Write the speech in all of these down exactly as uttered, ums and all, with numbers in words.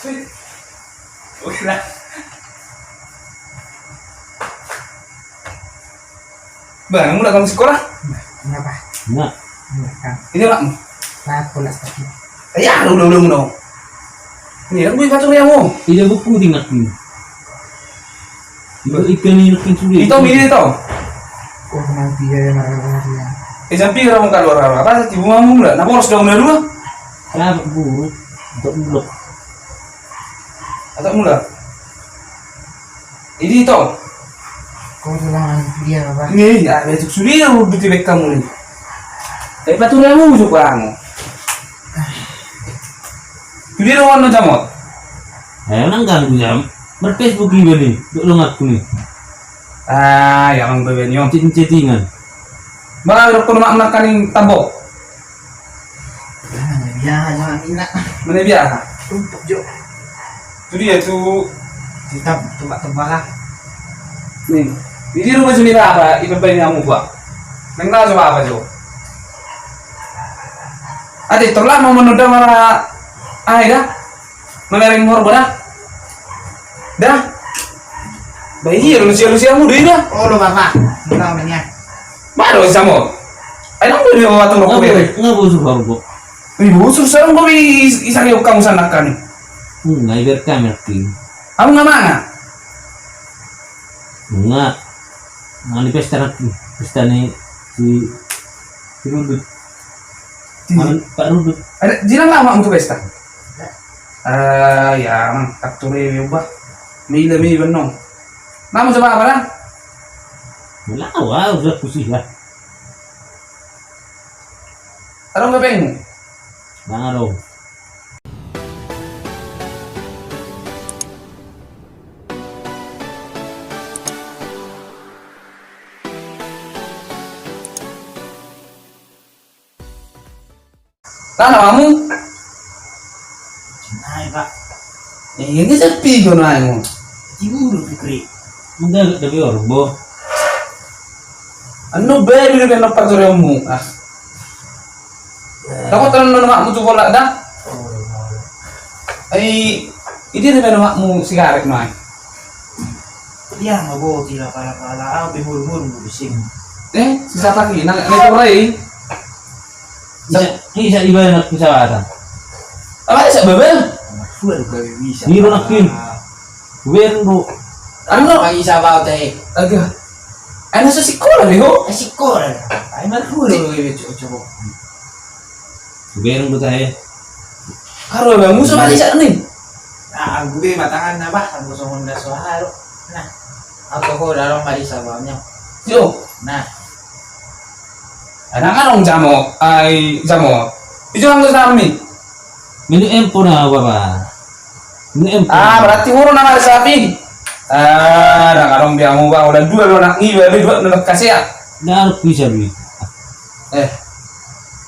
Oke lah. Bah, mulak hamu sikola? Mulak, Pak. Mulak. Mulak, Pak. Ini, Pak. Lah, mulak, Pak. Ya, udah, udah, udah. Ini, aku buka tuh ya, mau. Ida buku di ngaku. Iba ikan ini ikan sudah. Ito, ini ito. Oh, nanti ya, ya, marah-marah ya. Eh, jampi kamu keluar apa? Apa sih? Tibu mamu lah. Nah, boros dong dulu. Lah, buru. Untuk mulak. Atau mulak. Ini ito. Kau tuh lah, dia apa? Ini, ya, itu sudah, udah tiba kamu nih. Tapi patut kamu juga kamu. Jadi lo warna jamot. Eh, nang ganggu jam. Ber-Facebook iba nih, dok lo ngaku nih. Ah, ya mang bebe nyong. Chatting-chattingan. Malah dok kono mak menakan tambok. Mana dia aja mina. Mana dia? Tumpuk jo. Tu dia tu. Kita tempat tempat lah. Nih, ini rumah sendiri apa? Iba bayi yang ubah. Neng tahu coba apa jo? Ate, tolak mau menunda mana? Ah, ya. Mamereng horbo da. Da. Bah, iya, lusia-lusia mu da. Oh, lo, Bapak. Enggak, men, ya. Baru samo. Ai nang beri waktu rokok beri. Enggak busur horbo. Ih, busur sarung kau i-, isari kamu sana kan. Enggak, biar kami ngerti. Kamu enggak mana? Enggak. Enggak di pesta nanti. Pesta nih si, si Rudut. Mana Pak Rudut? Ada jilang lama untuk pesta. Ah, ya, mang, tak tore ubah. Mila mi benong. Nama coba apa dah? Mila awal sudah kusih lah. Ada nggak pengen? Nah, dong. Tana mamu? Nai, Pak. Eh, ini sepi kau nai mu. Tidur, Fikri. Enggak, tapi orbo. Anu, baru dia kena pacar yang mu. Ah. Takut tenan nang makmu tu bola dah. Ai, ini dia nang makmu sigaret mai. Dia mau bawa tira pala-pala, ah, bihur-hur mu bising. Eh, sisa lagi, nang, nang turai. Bisa, bisa dibayar nak pesawatan. Apa bisa babel? Sudah juga bisa. Di rumah kin. Wen, bro. Anu, Pak Isa, Pak, teh. Agak. Anu, sasikola nih, ho? Sasikola. Ai, marhul, coba. Bereng, bro, teh. Karo, Bang, musuh mati saat ini. Ah, gue batangan, nah, bah, aku sama Honda Soharo. Nah, aku kok dalam Pak Isa, Bang, nyo. Yo. Nah. Ada kan, Om Jamo? Ai, Jamo. Ijo, Bang, tuh, Sarmi. Minum empon na, Bapa. Minum empon. Ah, berarti hurun nama sapi. Ah, dah kadang dia mau bawa dan dua lo nak ngiwa, dua nak kasih ya. Dah harus bisa duit. Eh,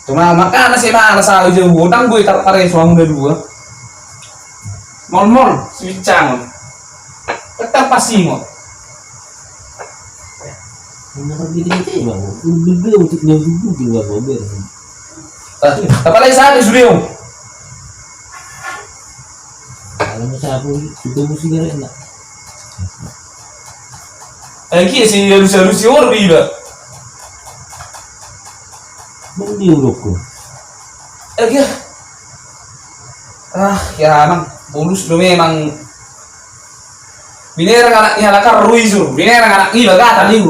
cuma makana sih mana sapi jauh utang gue tak pare suang udah dua. Mol-mol, si Bicang. Tetap pasti mau. Ini kan gini-gini, Bang. Udah, udah, udah, udah, udah, udah, udah. Apalagi sapi sudah. Kalau mau sapu, itu mesti keren, enggak? Eh, kia si halusi-halusi orbi, Pak. Bang, di urukku. Eh, kia. Ah, ya, Nang. Bonus do memang. Binereng anak ni halak an rui sur. Binereng anak ni bagatan ni.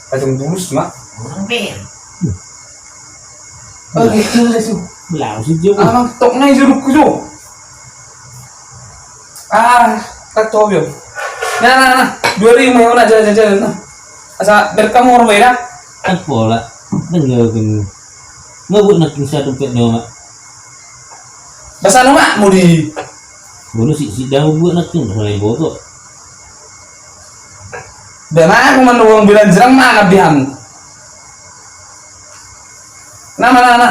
Kacung bulus ma. Orang ber. Oke, langsung. Langsung dia. Amang tok nai jurukku jo. Ah, tak tahu yo. Nah, nah, nah. Dua ribu mai ona jalan-jalan nah. Asa berkamu orang baik dah. Kan pola. Dengar kan. Nggak buat nak bisa dompet ni, Mak. Basa nama mau di. Bono si, si dahu buat nak tuh, mulai boto. Dan aku mana uang bilang jerang mana bihan. Nama, nama, nama.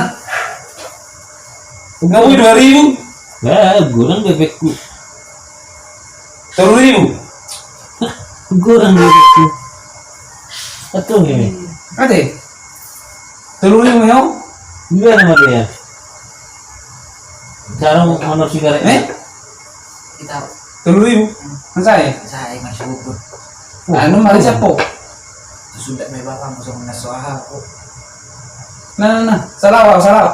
Nggak mau dua ribu. Ya, kurang bebekku. Tolu ribu. Kurang bebekku. Betul ini. Ada. Tolu ribu ya? Iya, nama dia. Cara mau honor sigaret. Eh? Tolu ribu? Sae? Sae, masuk. Anu, mari siapa? Sudah me bapa, masuk na soal. Nah, nah, nah. Salah, salah.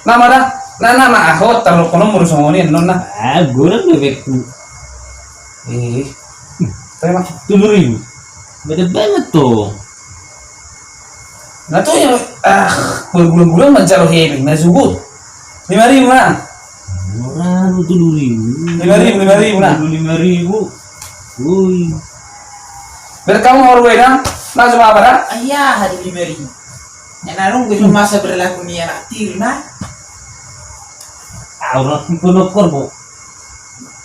Nah, mana? Nah, nah, nah, aku taruh kono murus ngoni, non, nah. Ah, gurang bebekku. Eh. Terima. Tolu ribu. Beda banget tuh. Nah, tuh ya, ah, gurang-gurang manjaro hepeng, nah, subut. Lima ribu, nah. Murah lu, tolu ribu. Lima ribu, lima ribu, nah. Lima ribu. Woi. Biar kamu mau ruwet, nah. Nah, cuma apa, nah? Iya, ada lima ribu. Ya, nah, nunggu cuma masa berlaku nih anak tir, nah. Orang pun ukur, Bu.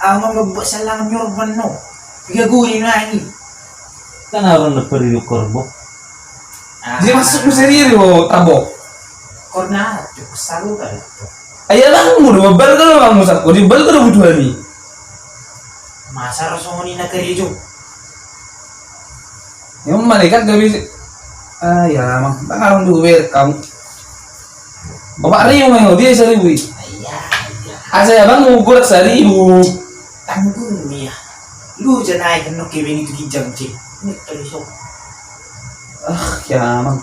Aman membuat salangan nyorban no. Tiga guni nangi. Kan orang na perlu korbo. Ah. Dia masuk ke sendiri, oh, tabok. Korna, cukup selalu kan. Ayah bang, mau dua bal kalau bang musak, kau di bal kalau butuh hari. Masa rasoni na kerja. Yang malaikat gak bisa. Ah, ya, mang. Bang, orang dua welcome. Bapak ribu, mang, dia seribu. Iya, iya. Asa ya, bang, mau gulak seribu. Tanggung, iya. Lu jangan naik, kena kewing itu kijang, cik. Ini terus, oh. Ah, ya, mang.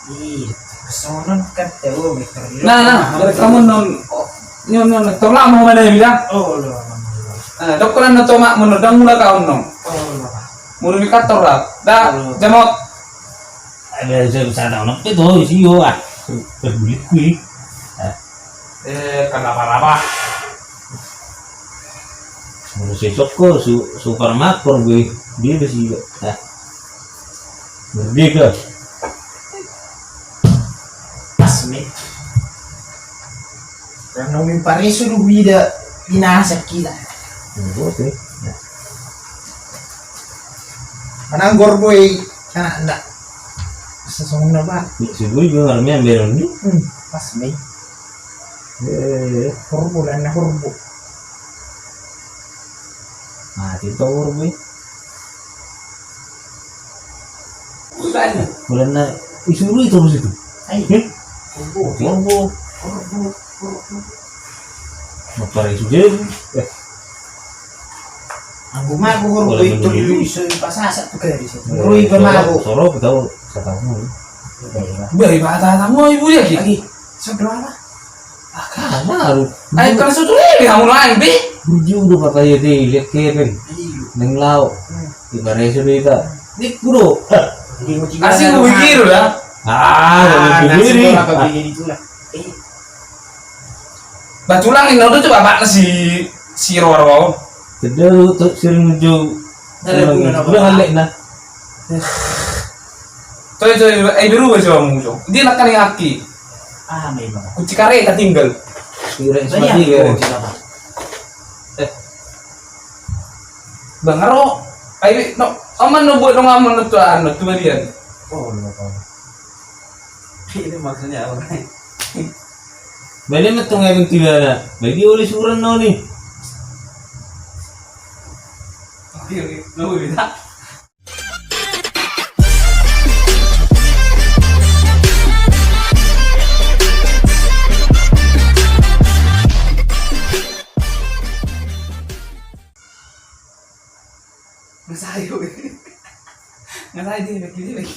Iya, kesonon kan, ya, oh, meter. Nah, nah, dari kamu non, oh, non, non, meter lama mana ya, bilang? Oh, lo, mang. Nah, dokteran atau mak, menurut kamu lah kau, non? Oh, lo, mang. Murni kantor lah. Dah, oh. Jamot. Ada saya sana, ono itu, isi yo, ah. Terbulik kui. Ah. Eh, kenapa-napa? Murni sesok ko, su-, supermarket gue. Dia besi, ah. Merdeka. Pas, me. Karena umi pareso do bida binasa kita. Betul, sih. Mananggor boy, anak ndak. Sesungguhnya, Pak. Ya, si boy juga ngarmi ambil ni. Hmm, pas, me. Eh. Horbo, lana horbo. Mati tu horbo, eh. Bulan na isuru itu di situ. Ai. Eh? Horbo, horbo, horbo, horbo. Motor itu jadi. Eh. Anggo mago horbo itu bisa pasasak tu kari situ. Rui ba mago. Soro tahu, saya tahu. Bari ba tahu, ibu ya, ki? Lagi. Seberapa? Aha, baru. Ai, kan sudah lebih, kamu lain, Bi. Burju udah pakai dia, lihat kepeng. Iya. Neng lau. Hmm. Di Pareso dia, tak. Di kudo. Asing gue pikir, ya. Ah, ah, gue pikir. Apa begini itulah. Eh. Batulang ini udah coba apa si, si Roro. Tidak, lu tuh sering menuju. Udah ngalek, nah. Toi, toi, eh, berubah coba musuh. Dia nak kali aki. Ah, memang. Kunci kareta tinggal. Kira semati ya. Eh. Bang Aro, ayo, no, aman no buat dong aman no tuan, no tuan dia. Oh, no, no. Ini maksudnya apa? Balik metung ayo tiba ada. Bagi oleh suran no nih. Oke, oke. No, beda. Nggak sayur. Nggak sayur dia, bagi dia, bagi.